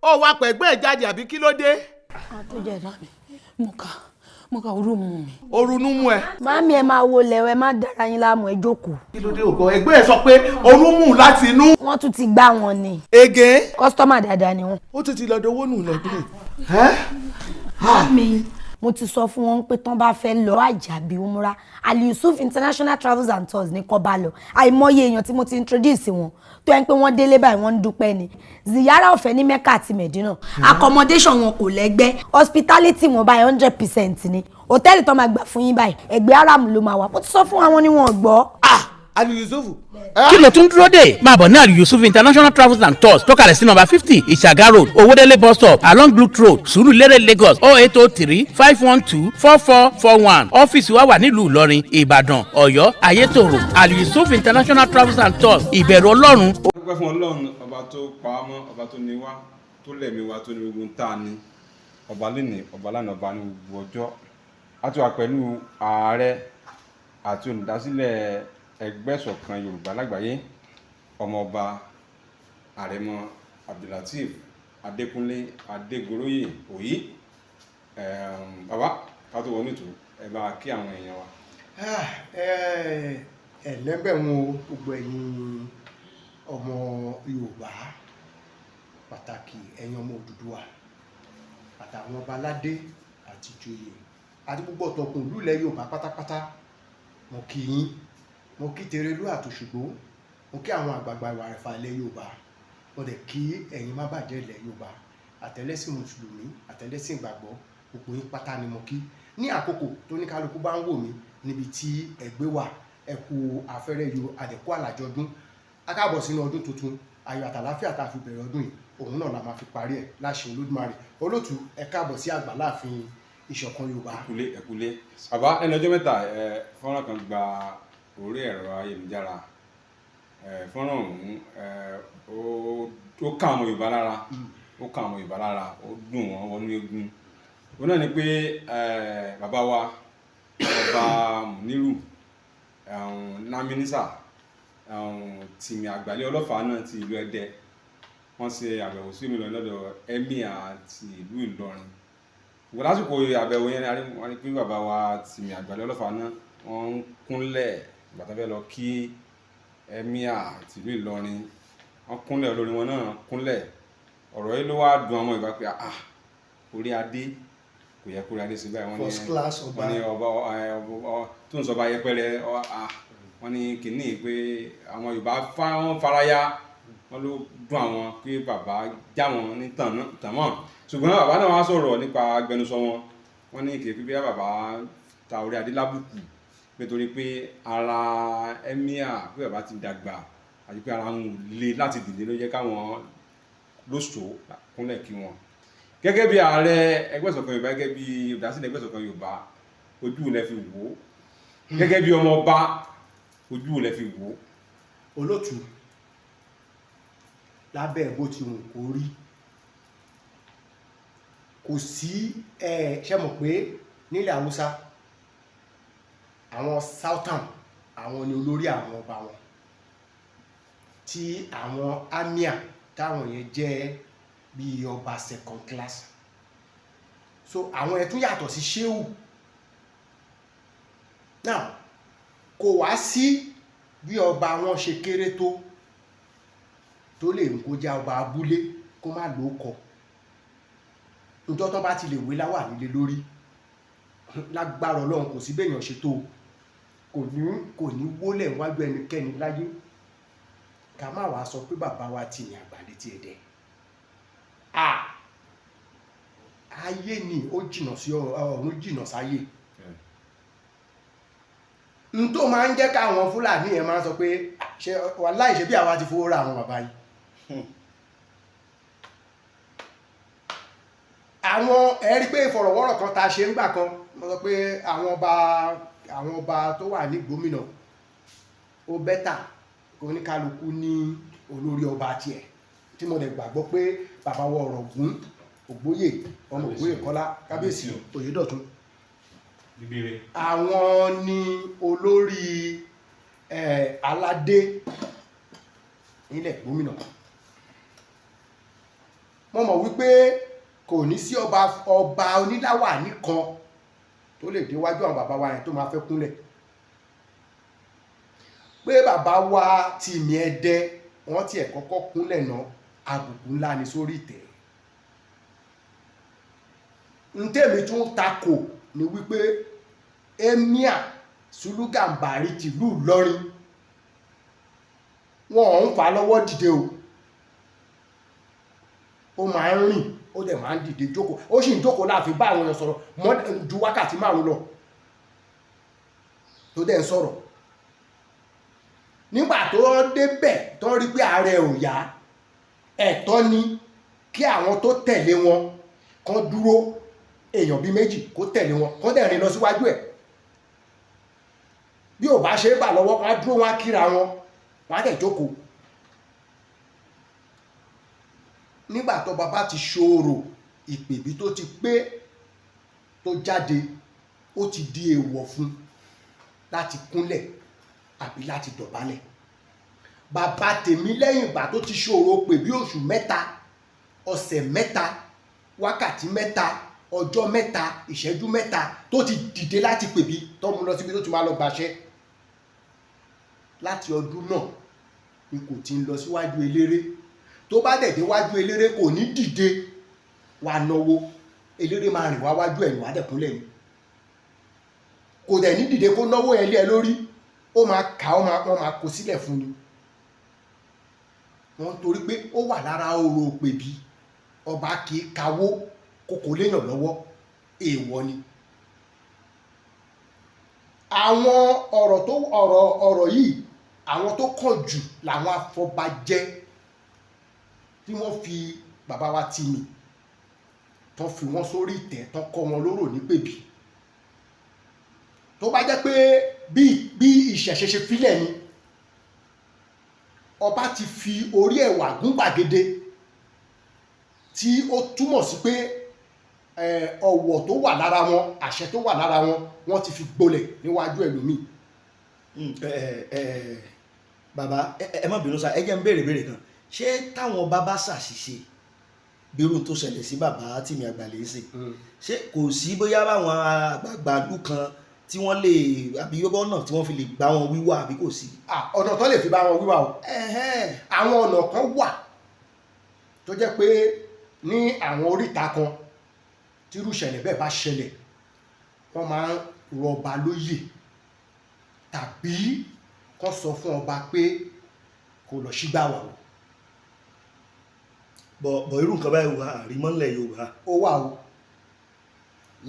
Ó wá pẹ̀gbẹ́ ẹ̀ jáde àbí kí ló dé? Àtúnjẹ náà mi, mo kà orú mu mi. Orunú mú ẹ. Màámi, ẹ máa wo lẹ̀wẹ̀, má dára yín láàmú, ẹ jókòó. Kí ló dé ògbọ́? Ẹgbẹ́ ẹ sọ pé orú mú láti inú. Wọ́n tún ti gbá wọn ni. Ege. Customer dáadáa ni wọ́n. Ó tún ti lọ dowó nù lọ́dún yìí. Màámi, mo ti sọ fún wọn pé tán bá fẹ́ lọ àjàbí umra, Ali Yusuf International Travels and Tours ní kó bá lọ. Àìmọye èèyàn tí mo ti introduce wọn tó yẹn pé wọ́n délé báyìí, wọ́n ń dúpẹ́ ni. Ziyara ọ̀fẹ́ ní Mecca àti Medina, accommodation wọn kò lẹ́gbẹ́, hospitality wọn báyìí 100% ni. Hòtẹ́ẹ̀lì tó máa gbà fún yín báyìí, ẹgbẹ́ Aram ló máa wà. Mo ti sọ fún àwọn ni wọn gbọ́. Ah, Ali Yusuf. Kí ló tún dúró dè? Máa bọ̀ ní Ali Yusuf International Travels and Tours tó kalẹ̀ sí nọ́mbà 50, Ìṣàgá Road, Owódélé bus stop, along Blue Road, Sùúrùlérè, Lagos, 08035124441. Ọ́fíìsì wa wà nílùú Ìlọrin, Ìbàdàn, Ọ̀yọ́, Ayétòrò. Ali Yusuf International Travels and Tours, ìbẹ̀rù Ọlọ́run. Ó dúpẹ́ fún Ọlọ́run, ọba tó pa á mọ́, ọba tó ní wá, tó lẹ̀mí wa, tó ní gbogbo tá a ní, ọba lónìí, ọba lánàá, ọba ní gbogbo ọjọ́. A ti wà pẹ̀lú ààrẹ àti olùdásílẹ̀ Ẹgbẹ́ Ìṣọ̀kan Yorùbá Lágbàáyé, Ọmọọba Àrẹ̀mọ Abdulateef Adékúnlé Adégoróyè Òyí. Bàbá, ká tó wọnú ètò, ẹ bá kí àwọn èèyàn wa. Ẹ lẹ́bẹ̀ wọn o, gbogbo ẹ̀yin ọmọ Yorùbá, pàtàkì ẹ̀yin ọmọ Odùduwà, àtàwọn ọba aládé àti ìjòyè àti gbogbo ọ̀tọ̀kùn ìlú ilẹ̀ Yorùbá pátápátá, mo kí yín. Mo kí Terelú àtòṣùgbó, mo kí àwọn àgbààgbà ìwà rẹ̀fà ilẹ̀ Yorùbá, mo dẹ̀ kí ẹ̀yin má bàjẹ́ ilẹ̀ Yorùbá, àtẹlẹ́sìn mùsùlùmí, àtẹlẹ́sìn ìgbàgbọ́, gbogbo yín pátá ni mo kí ní àkókò tó ní kálukú bá ń wò mí níbi tí ẹgbẹ́ wà. Ẹ kú afẹ́rẹ́ yo, àdẹ̀kú àlàjọdún, a káàbọ̀ sínú ọdún tuntun. Ayọ̀ àtàláfíà tá a fi bẹ̀rẹ̀ ọdún yìí, òun náà la máa fi parí ẹ̀ láṣẹ Olódùmarè. Olótù, ẹ káàbọ̀ sí àgbàláàfin Ìṣọ̀kan Yorùbá. Ẹkúlé, ẹkúlé, bàbá. Ẹnu ọjọ́ mẹ́ta ẹ, fọ́nrán kan gba orí ẹ̀rọ ayélujára. Ẹ fọ́nrán ọ̀hún, ẹ ó ká àwọn Yorùbá lára, ó ká àwọn Yorùbá lára, ó dùn wọ́n wọnú egun. Òun náà ni pé bàbá wa, Ọba Muniru Lámínísà Tìmì Àgbàlẹ̀ Ọlọ́fà náà ti ìlú Ẹdẹ, wọ́n ṣe àbẹ̀wò sí ìlú Ìlọrin lọ́dọ̀ emir ti ìlú Ìlọrin. Ṣùgbọ́n lásìkò àbẹ̀wò yẹn, wọ́n rí pé bàbá wa Tìmì Àgbàlẹ̀ Ọlọ́fà náà, wọ́n ń kúnlẹ̀ bàtà fẹ́ lọ kí emir ti ìlú Ìlọrin. Wọ́n kúnlẹ̀, olórí wọn náà kúnlẹ̀. Ọ̀rọ̀ yìí ló wá dùn ọmọ ìbá pé, ah, orí adé kò yẹ kó rí adé sí báyìí. Wọ́n ní First class ọba. Wọ́n ní ọba tó ń sọba yẹpẹrẹ. Ah, wọ́n ní kínní pé àwọn Yorùbá wọ́n faraya, wọ́n ló dùn àwọn pé bàbá já wọn ní tànmọ́. Ṣùgbọ́n bàbá náà wá sọ̀rọ̀ nípa agbẹnusọ wọn. Wọ́n ní kìí pé bí bàbá ta orí adé lábùkù, pé torí pé ara emir, pé bàbá ti dàgbà àti pé ara wọn ò le láti dìde ló jẹ́ káwọn lóṣòó kúnlẹ̀ kí wọn. Gẹ́gẹ́ bí ààrẹ Ẹgbẹ́ Ìṣọ̀kan Yorùbá, gẹ́gẹ́ bí olùdásílẹ̀ Ẹgbẹ́ Ìṣọ̀kan Yorùbá, ojú lẹ fi wò ó? Gẹ́gẹ́ bí ọmọ ọba, ojú lẹ fi wò ó? Olótù, lábẹ́ bó ti wù kó rí, kò sí. Ẹ ṣe mọ̀ pé nílẹ̀ Haúsá, àwọn sultan, àwọn ni olórí àwọn ọba wọn, tí àwọn amir táwọn yẹn jẹ́ bíi ọba second class. So àwọn ẹ̀ tún yàtọ̀ sí sheu. Now, kò wá sí bí ọba wọn ṣe kéré tó lè ń kó já ọba abúlé kó má ló kọ njọ́ tó bá ti lè wé láwà nílé lórí. Lágbára Ọlọ́run, kò sí béèyàn ṣe tó, kò ní wólẹ̀ níwájú ẹnikẹ́ni láyé. Ká má wàá sọ pé bàbá wa ti yàn àgbà létí ẹ̀dẹ̀. Ayé ni ó jìnà sí ọ̀run, jìnà sáyé. N tó máa ń jẹ́ káwọn Fúlàní yẹn máa ń sọ pé, ṣe wàláì, ṣe bí àwa ti fowó ra àwọn bàbá yìí. Àwọn ẹ rí pé ìfọ̀rọ̀wọ́rọ̀ kan tá a ṣe ń gbà kan, mo sọ pé àwọn ọba tó wà ní gómìnà, ó better oníkálukú ní olórí ọba tiẹ̀, tí mo lè gbàgbọ́ pé bàbá wa Ọ̀ràngún Ògbóyè, ọmọ Ògbóyè Kọ́lá, Kábíyèsí Oyèdọ̀tun, àwọn ni olórí aládé nílẹ̀ gómìnà. Mo mọ̀ wípé kò ní sí ọba ọba oníláwàní kan tó lè déwájú àwọn bàbá wa yẹn tó máa fẹ́ kúnlẹ̀. Pé bàbá wa Tìmì Ẹdẹ, wọ́n tiẹ̀ kọ́kọ́ kúnlẹ̀ náà, àbùkù ńlá ni sórí ìtẹ́. Ntẹ́mi tún takò ni wípé Emir Sulu Gàmbàrí tìlú Ìlọrin, wọn ò ń fà á lọ́wọ́ dìde o. Ó máa ń rìn, ó dẹ̀ máa ń dìde jókòó, ó sì ń jókòó láàfin bá àwọn èèyàn sọ̀rọ̀ mọ́ ju wákàtí 5 lọ, tó dẹ̀ ń sọ̀rọ̀. Nígbà tó débẹ̀, tó rí pé ààrẹ ò yá, ẹ̀tọ́ ni kí àwọn tó tẹ̀lé wọn kán dúró, èèyàn bíi méjì kó tẹ̀lé wọn, kán dẹ̀ rìn lọ síwájú ẹ̀. Bí ò bá ṣe é bà lọ́wọ́, wọn á dúró, wọn á kíra wọn, wọn á dẹ̀ jókòó. Nígbà tó bàbá ti ṣòro ìpèbí tó ti pé tó jáde, ó ti di èèwọ̀ fún láti kúnlẹ̀ àbí láti dọ̀bálẹ̀. Bàbá tèmi, lẹ́yìn ìgbà tó ti ṣòro pè bí oṣù 3, ọ̀sẹ̀ 3, wákàtí 3, ọjọ́ 3, ìṣẹ́jú 3, tó ti dìde láti pèbí, tó mú lọ síbi tó ti máa lọ gbàṣẹ, láti ọdún náà ni kò ti ń lọ síwájú eléré. Tó bá dẹ̀ déwájú eléré, kò ní dìde wà náwó. Eléré máa rìn wá wájú ẹ̀yìn, wá dẹ̀kúnlẹ̀ ni. Kò dẹ̀ ní dìde kó náwó yẹn lé ẹ lórí. Ó máa kà ó, máa wọ́n máa kó sílẹ̀ fún ni wọ́n, torí pé ó wà lára orò pèbí. Ọba kì í kawó kókó léèyàn lọ́wọ́, èèwọ̀ ni. Àwọn ọ̀rọ̀ tó ọ̀rọ̀ ọ̀rọ̀ yìí, àwọn tó kàn jù làwọn afọbajẹ tí wọ́n fi bàbá wa Tìmì, tán fi wọ́n sórí ìtẹ́, tán kọ́ wọn lóró ní pèbí. Tó bá jẹ́ pé bí ìṣẹ̀ṣe ṣe filẹ̀ ni, ọba ti fi orí ẹ̀wà gún gbàgede, tí ó túmọ̀ sí pé ọ̀wọ̀ tó wà lára wọn, àṣẹ tó wà lára wọn, wọ́n ti fi gbolẹ̀ níwájú ẹlòmíì. Bàbá, ẹ má bínú sá, ẹ jẹ́ ń béèrè béèrè kan. Ṣé táwọn ọba bá ṣàṣìṣe bí irú tó ṣẹlẹ̀ sí bàbá Tìmì Àgbàlẹ̀ ṣe, ṣé kò sí bóyá báwọn àgbààgbà ìlú kan tí wọ́n lè, àbí ọ̀nà tí wọ́n fi lè gbá wọn wíwá, àbí kò sí? Ọ̀nà tó lè fi bá wọn wíwá o, àwọn ọ̀nà kan wà tó jẹ́ pé ní àwọn oríta kan, tírú ìṣẹ̀lẹ̀ bẹ́ẹ̀ bá ṣẹlẹ̀, wọ́n máa ń rọba lóyè tàbí kán sọ fún ọba pé kó lọ sígbà wà o. Bọ̀ irú nǹkan báyìí wà àrímọ́lẹ̀ Yorùbá. Ó wà o.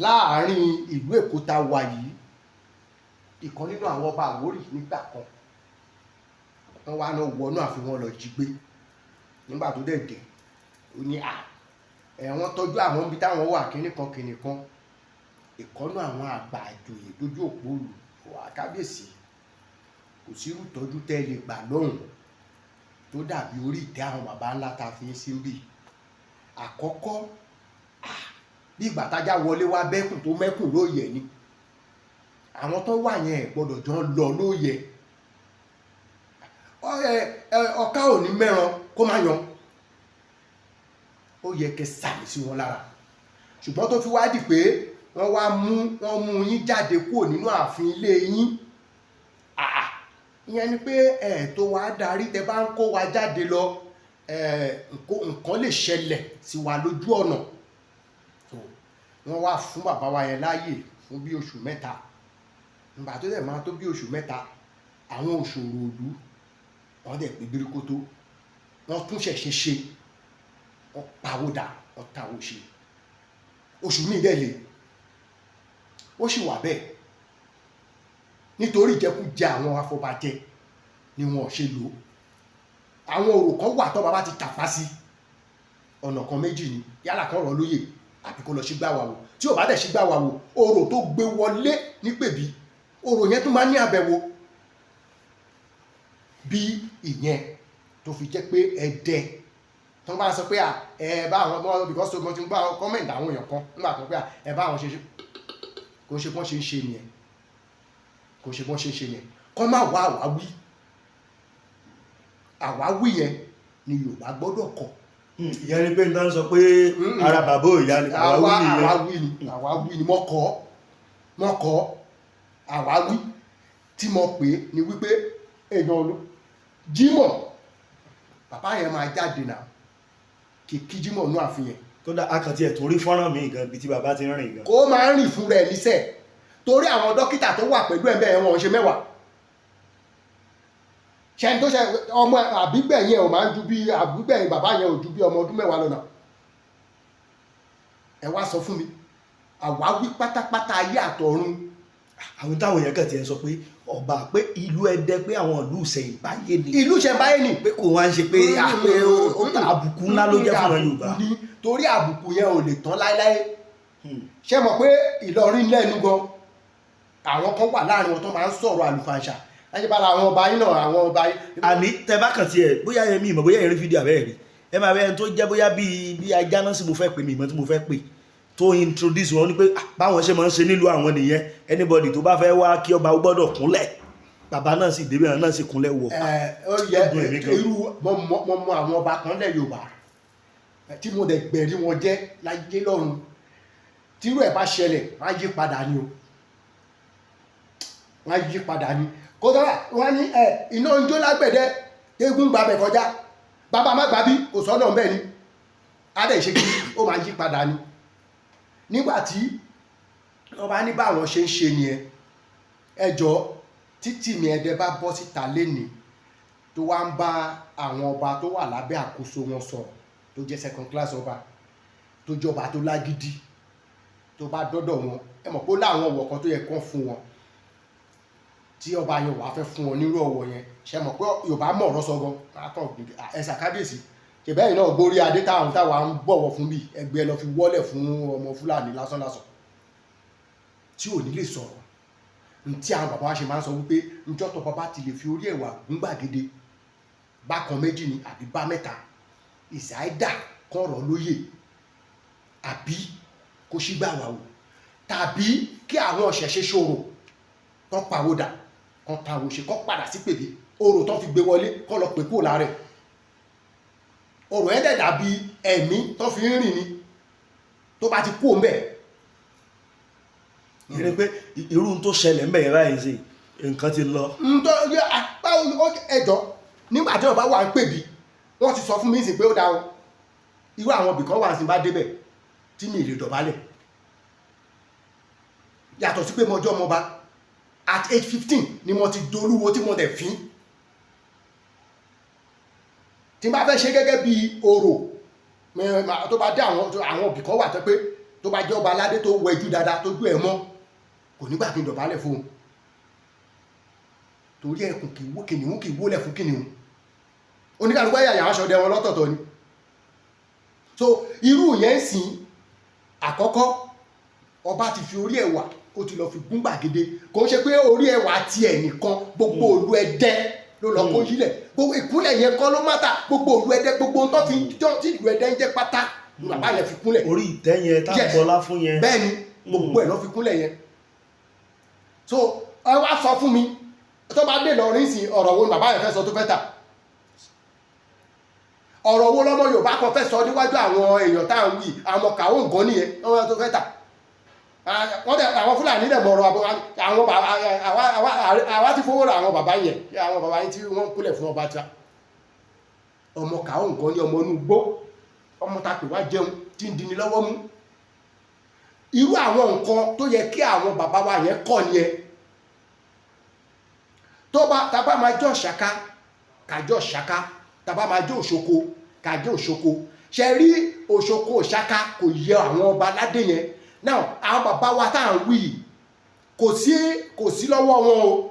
Láàárín ìlú Èkó tá a wà yìí, ìkan nínú àwọn ọba Àwórì nígbà kan, wọ́n wá lọ wọnú ààfin wọn lọ jí gbé. Nígbà tó dẹ̀ dé, ó ní à ẹ̀ wọ́n tọ́jú àwọn ibi táwọn wà, kínní kan kínní kan. Ìkọ́nú àwọn àgbà àjòyè lójú òpó olù wà, kábíyèsí, kò sí irú ìtọ́jú tẹ́ ẹ lè gbà lọ́hùn tó dàbí orí ìtẹ́ àwọn baba ńlá tá a fi ń sí bí. Àkọ́kọ́, bí ìgbà tájá wọlé wá bẹ́kùn tó mẹ́kùn lóye ni. Àwọn tó wà yẹn ẹ̀ gbọ́dọ̀ jọ lọ lóye. Ọ̀ká ò ní mẹ́ran kó má yan, ó yẹ kẹ́ sàmì sí wọn lára. Ṣùgbọ́n tó fi wá di pé wọ́n wá mú wọ́n mú yín jáde kúrò nínú ààfin ilé yín, àà, ìyẹn ni pé ẹ̀ tó wá darí, tẹ bá ń kó wa jáde lọ, nǹkan lè ṣẹlẹ̀ sí wa lójú ọ̀nà. So, wọ́n wá fún bàbá wa yẹn láàyè fún bí oṣù 3. Nígbà tó dẹ̀ máa tó bí oṣù 3, àwọn òṣòro ìlú wọ́n dẹ̀ pé bíríkótó, wọ́n tún ṣẹ̀ṣẹ̀ ṣe, wọ́n pawó dà, wọ́n tawó ṣe. Oṣù míì dẹ̀ lé, ó sì wà bẹ́ẹ̀. Nítorí ìjẹkújẹ àwọn afọbajẹ ni wọn ò ṣe lò. Àwọn òrò kan wà tó bàbá ti tàpá sí, ọ̀nà kan méjì ni: yálà kan rọ̀ lóyè àbí kó lọ sígbà wà wò. Tí ò bá dẹ̀ sígbà wà wò, orò tó gbé wọlé nípèbí, orò yẹn tún máa ní àbẹ̀wò. Bí ìyẹn tó fi jẹ́ pé ẹdẹ tó bá sọ pé à ẹ bá àwọn ọmọ, because mo ti ń gbọ́ comment àwọn èèyàn kan nígbà tó pé à ẹ bá àwọn ṣe ṣe, kò ṣe bọ́n ṣe ń ṣe nìyẹn, kò ṣe bọ́n ṣe ń ṣe nìyẹn. Kọ́ má wá àwáwí, àwáwí yẹn ni Yorùbá gbọ́dọ̀ kọ̀. Ìyẹn ni pé n tán sọ pé ara bàbá ò yá ni àwa àwa wí nìyẹn. Àwa wí ni, àwa wí ni mọ́kọ́ àwa wí tí mo pè é ni wípé èèyàn ló Jímọ̀, bàbá yẹn máa jáde náà kì kí Jímọ̀ nú àfihàn. Kódà akàntí ẹ̀ tó rí fọ́nrán mi gan, ibi tí bàbá ti ń rìn gan. Kó máa ń rìn fún rẹ̀ níṣẹ́, torí àwọn dókítà tó wà pẹ̀lú ẹ̀ bẹ́ẹ̀, wọn ò ṣe 10. Ṣẹ́ni tó ṣe ọmọ àbígbẹ̀yìn ẹ̀ ò máa ń ju bí àbígbẹ̀yìn bàbá yẹn ò ju bí ọmọ ọdún 10 lọ́nà. Ẹ wá sọ fún mi, àwáwí pátápátá ayé àtọ̀run. Àwọn táwọn èèyàn kàn ti ẹ̀ sọ pé ọba pé ìlú Ẹdẹ, pé àwọn ìlú ìṣẹ̀ǹbáyé ni. Ìlú ìṣẹ̀ǹbáyé ni. Pé kò wá ń ṣe pé pé àbùkù ńlá ló jẹ́ fún àwọn Yorùbá. Àbùkù ni, torí àbùkù yẹn ò lè tán láéláé. Ṣé mọ̀ pé Ìlọrin lẹ́nu gan, àwọn kan wà láàrin wọn tó máa ń sọ̀rọ̀ àlùfàǹṣà láti bára àwọn ọba yín náà, àwọn ọba yín. Àní tẹ bá kàn tiẹ̀, bóyá ẹ̀mí ìmọ̀, bóyá ẹ̀rí fídíò àbẹ́ ẹ̀rí ẹ máa bẹ́ẹ̀ tó jẹ́, bóyá bíi ajá náà sì mo fẹ́ pè mí ìmọ̀ tí mo fẹ́ pè tó introduce wọn ni pé báwọn ṣe máa ń ṣe nílùú àwọn nìyẹn, anybody tó bá fẹ́ wá kí ọba ó gbọ́dọ̀ kúnlẹ̀. Bàbá náà sì débẹ̀, náà sì kúnlẹ̀ wọ̀. Ẹ ó yẹ. Ó dùn èmi gan. Irú mo mọ àwọn ọba kan lẹ̀ Yorùbá tí mo dẹ̀ gbẹ̀rí wọn jẹ́ láyé lọ́run, tírú ẹ̀ bá ṣẹlẹ̀, wọ́n á yí padà ni o, wọ́n á yí padà ni. Kódà wọ́n á ní ẹ iná ń jó lágbẹ̀dẹ, eégún gbàbẹ̀ kọjá, bàbá má gbàbí, kò sọ́nà bẹ́ẹ̀ ni á dẹ̀ ṣe kí ó máa yí padà ni. Nígbà tí wọ́n bá ní báwọn ṣe ń ṣe nìyẹn, ẹ jọ, títì mi Ẹdẹ bá bọ́ síta lénìí tó wá ń bá àwọn ọba tó wà lábẹ́ àkóso wọn sọ̀rọ̀, tó jẹ́ second class ọba, tó jọba tó lágídí, tó bá dọ́dọ̀ wọn, ẹ mọ̀ pé ó láwọn ọ̀wọ̀ kan tó yẹ kán fún wọn, tí ọba yẹn wàá fẹ́ fún wọn nírú ọ̀wọ̀ yẹn, ṣe mọ̀ pé Yorùbá mọ̀ ọ̀rọ̀ sọ gan, akọ̀ ẹ̀sà kábíyèsí, ṣèbẹ́yìn náà gorí adé táwọn táwa ń bọ̀wọ̀ fún bí ẹgbẹ́ lọ fi wọ́lẹ̀ fún ọmọ Fúlàní lásánlásán tí ò ní lè sọ̀rọ̀. Ntí àwọn bàbá wa ṣe máa ń sọ wípé njọ́ tó bàbá ti lè fi orí ẹ̀wà gún gbàgede bákan méjì ni àbí bá mẹ́ta, ìsáídà kọ̀rọ̀ lóye àbí kó sígbà wà wò, tàbí kí àwọn ọ̀ṣẹ̀ṣẹ̀ ṣòro kán pàwọ́dà, kán tàwọ̀ ṣe, kán padà sí pèbí orò tán fi gbé wọlé, kán lọ pè kúrò lára ẹ̀. Orò ẹ̀ dẹ̀ dàbí ẹ̀mí tán fi ń rìn ni, tó bá ti kú òun bẹ́ẹ̀. Ìyẹn ni pé irú tó ṣẹlẹ̀ ńbẹ̀ yẹn báyìí sí, nǹkan ti lọ. Ntọ́ báwo ẹjọ́, nígbà tí ọba wà ń pèbí, wọ́n ti sọ fún mi sí pé ó dá o, irú àwọn ibìkan wà sí bá débẹ̀ tí mi lè dọ̀bálẹ̀, yàtọ̀ sí pé mo jọ́ ọmọba. At age 15 ni mo ti dolúwo tí mo dẹ̀ fín. Tí n bá fẹ́ ṣe gẹ́gẹ́ bí orò tó bá dé àwọn ibìkan wà tó pé tó bá jẹ́ ọba aládé tó wẹjú dáadáa, tó jú ẹ̀ mọ́, kò nígbà kí n dọ̀bálẹ̀ fún un, torí ẹkùn kì í wó, kìnìún kì í wólẹ̀ fún kìnìún. Oníkàlùkù ẹ̀yà yàrá aṣọ dẹ wọn lọ́tọ̀ọ̀tọ̀ ni. So irú yẹn ń sìn, àkọ́kọ́ ọba ti fi orí ẹ̀wà, ó ti lọ fi gún gbàgede. Kò ń ṣe pé orí ẹ̀wà tiẹ̀ nìkan, gbogbo òlu Ẹdẹ ló lọ kó yílẹ̀. Gbogbo ìkúnlẹ̀ yẹn kọ́ ló mátà, gbogbo òlu Ẹdẹ, gbogbo ohun tó fi ń jọ́ tí ìlú Ẹdẹ ń jẹ́ pátá ni bàbá yẹn fi kúnlẹ̀. Orí ìtẹ́ yẹn tá Yes. bọlá fún yẹn. Bẹ́ẹ̀ ni, gbogbo ẹ̀ ló fi kúnlẹ̀ yẹn. So ẹ wá sọ fún mi, tó bá dé lọrin sí, ọ̀rọ̀ wo ni bàbá yẹn fẹ́ sọ tó fẹ́ tà? Ọ̀rọ̀ wo lọ́mọ Yorùbá kan fẹ́ sọ níwájú àwọn èèyàn tá à ń wí, àwọn kàwọ́ nǹkan nìyẹn wọ́n tó fẹ́ tà? Wọ́n dẹ̀ àwọn Fúlàní dẹ̀ mọ̀rọ̀ àwọn bàbá àwa ti fowó ra àwọn bàbá yẹn, àwọn bàbá yẹn tí wọ́n kúnlẹ̀ fún ọba tíá. Ọmọ kàwọ́ nǹkan ní ọmọ inú gbó, ọmọ ta pè wá jẹun tí ń dini lọ́wọ́ mú. Irú àwọn nǹkan tó yẹ kí àwọn bàbá wa yẹn kọ́ nìyẹn. Tó bá tá bá máa jọ ṣàká, kájọ ṣàká, tá bá máa jọ òṣoko, kájọ òṣoko. Ṣe rí òṣoko ṣàká kò yẹ àwọn ọba aládé yẹn now. Àwọn bàbá wa tá à ń wí yìí, kò sí lọ́wọ́ wọn o.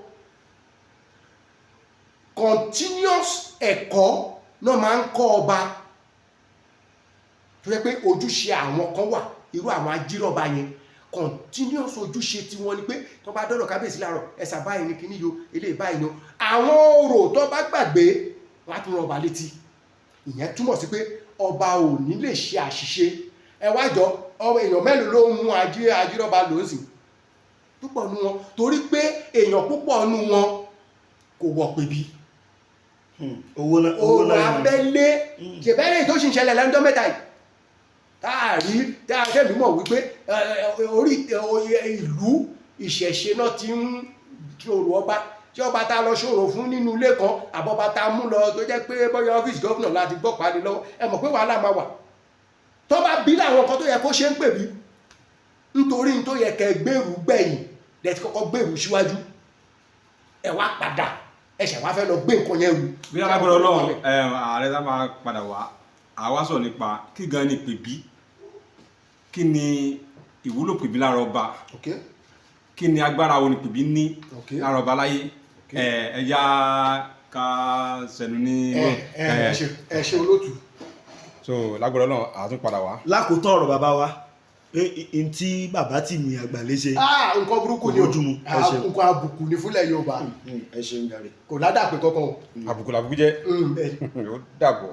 Continuous ẹ̀kọ́ náà máa ń kọ́ ọba, tó yẹ pé ojúṣe àwọn kan wà, irú àwọn ajírọ̀bà yẹn, continuous ojúṣe tí wọ́n ní pé tó bá dọ́dọ̀ kábíyèsí láàárọ̀, ẹ̀sà báyìí ní kíní yo, eléyìí báyìí ni o. Àwọn orò tó bá gbàgbé, wọ́n á tún rán ọba létí. Ìyẹn túmọ̀ sí pé ọba ò ní lè ṣe àṣìṣe. Ẹ wá jọ, ọmọ èèyàn mélòó ló ń mú ajírọ̀bà lòún púpọ̀ nu wọn? Torí pé èèyàn púpọ̀ nu wọn kò wọ̀ pèbí. Owó náà, owó Ọ̀rọ̀ náà ni. Abẹ́lé ṣèbẹ́rẹ́ tó sì ń ṣẹlẹ̀ lẹ́nu mẹ́ta yìí, táàrí táàrí mọ̀ wípé orí ìlú ìṣẹ̀ṣe náà ti ń ṣòro ọba tí ọba tá a lọ ṣòro fún nínú ilé kan, àbọ̀bá tá a mú lọ tó jẹ́ pé bóyá ọ́fíìsì governor láti gbọ́ pàdé lọ́wọ́. Ẹ mọ̀ pé wàhálà máa wà tó bá bí láwọn nǹkan tó yẹ kó ṣe ń pè bí, nítorí tó yẹ kẹ́ gbèrú gbẹ̀yìn lẹ́tí kọ́kọ́ gbèrú síwájú, ẹ wá padà, ẹ ṣẹ̀ wá fẹ́ lọ gbé nǹkan yẹn rú. Bí alágbára Ọlọ́run, ààrẹ tá máa padà wá, àwa sọ̀rọ̀ nípa kí gan ni pèbí, kí ni ìwúlò pèbí lára ọba, kí ni agbára wo ni pèbí ní lára ọba láyé. Ẹ yá ká sẹnu ní. Ẹ ẹ ẹ ṣe, ẹ ṣe olóòtú. So lágbára Ọlọ́run, àtún padà wá. Lákòótán ọ̀rọ̀ bàbá wa, pé n tí bàbá Tìmì Àgbàlẹ̀ ṣe Ah, nǹkan burúkú ni o. Kò bójúmu. Ẹ Ah, ṣeun. nǹkan àbùkù ni fúnlẹ̀ Yorùbá. Ẹ ṣeun jàre. Kò ládàpé kankan o. Àbùkù làbùkù jẹ́. Bẹ́ẹ̀. Ó dàbọ̀.